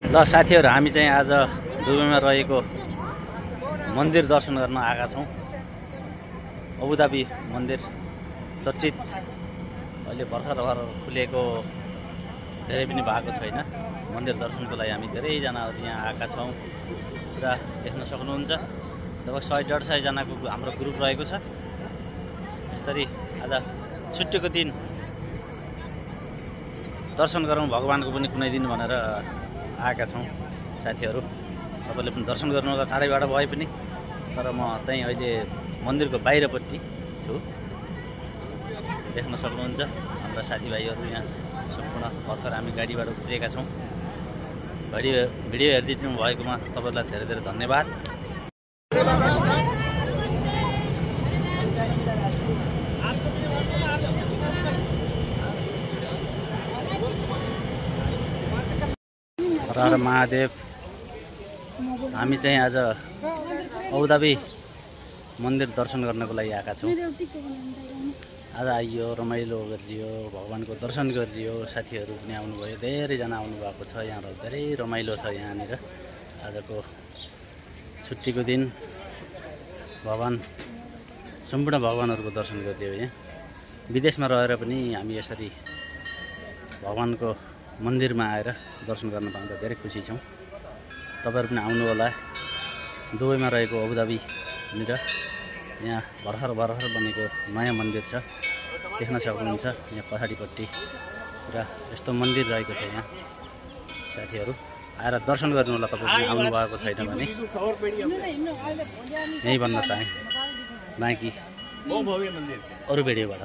ल साथीहरु, हामी चाहिँ आज दुबईमा रहेको मन्दिर दर्शन गर्न आएका छौं। अबुधाबी मन्दिर चर्चित, अहिले भर्खर खुलेको, धेरै पनि भएको छैन। मन्दिर दर्शनको लागि हामी धेरैजनाहरू यहाँ आएका छौं। पुरा देख्न सक्नुहुन्छ, लगभग 100-150 जनाको हाम्रो ग्रुप रहेको छ। यसरी आज छुट्टीको दिन दर्शन गरौँ भगवानको पनि कुनै दिन भनेर आएका छौं साथीहरु। तपाईले पनि दर्शन गर्नु होला टाढैबाट भए पनि। तर म चाहिँ अहिले मन्दिरको बाहिरपट्टि छु, देख्न सक्नुहुन्छ। हाम्रा साथीभाइहरु यहाँ सम्पूर्ण भर्खर हामी गाडीबाट उत्रेका छौं। भिडियो हेरिदिनु भएकोमा तपाईलाई धेरै धेरै धन्यवाद। हर महादेव। हामी चाहिँ आज अबुधाबी मन्दिर दर्शन गर्नको लागि आएका छौं। आज आइयो, रमाइलो गरियो, भगवानको दर्शन गरियो। साथीहरु पनि आउनुभयो, धेरैजना आउनुभएको छ। यहाँ धेरै रमाइलो छ यहाँनिर। आजको छुट्टीको दिन भगवान, सम्पूर्ण भगवानहरुको दर्शन गरिदियो। यहाँ विदेशमा रहेर पनि हामी यसरी भगवानको मन्दिरमा आएर दर्शन गर्न पाउँदा धेरै खुसी छौं। तपाईहरु पनि आउनु होला। दुबईमा रहेको अबुधाबी निर यहाँ भर्खर बनेको नयाँ मन्दिर छ, देख्न सक्नुहुन्छ। यहाँ पछाडिपट्टि पुरा यस्तो मन्दिर रहेको छ। यहाँ साथीहरु आएर दर्शन गर्नु होला। तपाईहरु पनि आउनु भएको छैन भने यही भन्न चाहे। बाँकी अरु भिडियोबाट